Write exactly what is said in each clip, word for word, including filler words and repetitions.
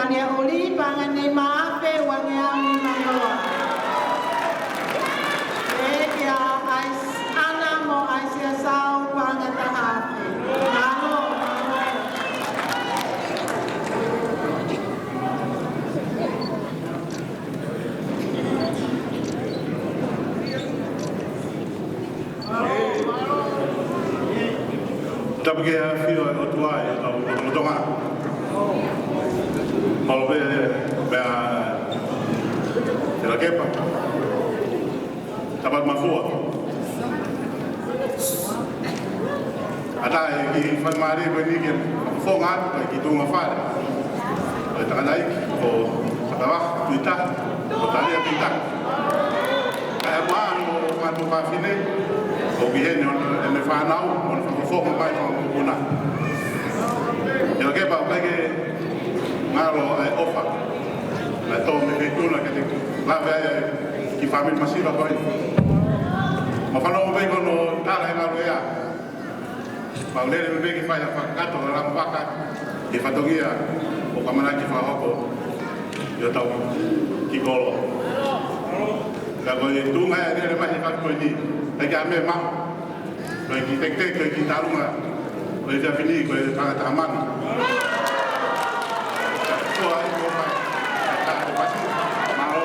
Mea ʻoli paʻanga nima afe uangeau nima noa. Pea kia ʻAis-, ʻAna mo ʻAisiasau paʻanga taha afe. Mālō, mālō. Tapu ki he ʻafio ʻa e ʻOtua ʻi hotau lotolotonga. Mālō pē, pea, Telakepa. Tapa mafua. ʻAtā e kiʻi faingamālie ko eni ke fakafofonga atu ki he tuʻunga fale ʻo e tangataʻeiki ko Sakawa Tuita, ko Talia Tuita. Kae ʻumaʻā mo e mātuʻa fafine, ʻoku ʻi heni ʻene fānau, ʻo ne fakafofonga mai fanga mokopuna. Telakepa, ʻoku ʻikai ke ngalo ʻa e ʻofa naʻe tō mei he feituʻu na ke ne lave ai e kiʻi fāmili masiva ko eni. Mo fanongo mai ki hono tala e ngalo ia. Mau lele mai ke fai ha fakakakato ʻo e lamavaka ki he fatongia ʻoku ʻamanaki ke fakahoko ʻi hotau kiʻi kolo. Ka ko e tuʻunga ia e lele mai he kapi ko eni, ʻikai ke ʻi ai ha meʻa maʻu. Ko e kiʻi teketeke, ko e kiʻi tālunga ʻo e efiafi ni, ko e paʻanga taha mano. Ko ai ko mai. Ka te pasi. Mālō.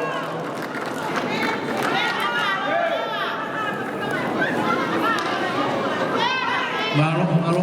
Mālō, mālō.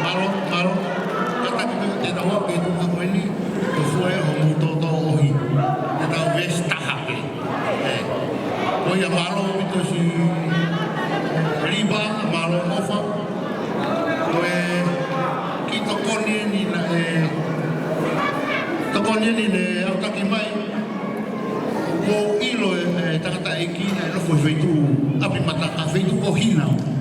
Mālō, mālō. Kātaki pē te tau aʻu ki he tuʻunga ko eni, ko e fua ia hoʻomou tōtōʻohi. Te tau veesi taha pē. ʻE. Ko ia mālō ʻaupito siʻi Liva, mālō ʻofa. Ko e kiʻi tokoni eni naʻe, tokoni eni ne aʻutaki mai. Kuo u ʻilo e, e tangataʻeiki naʻe nofo he feituʻu ʻApimataka, feituʻu ko Hina.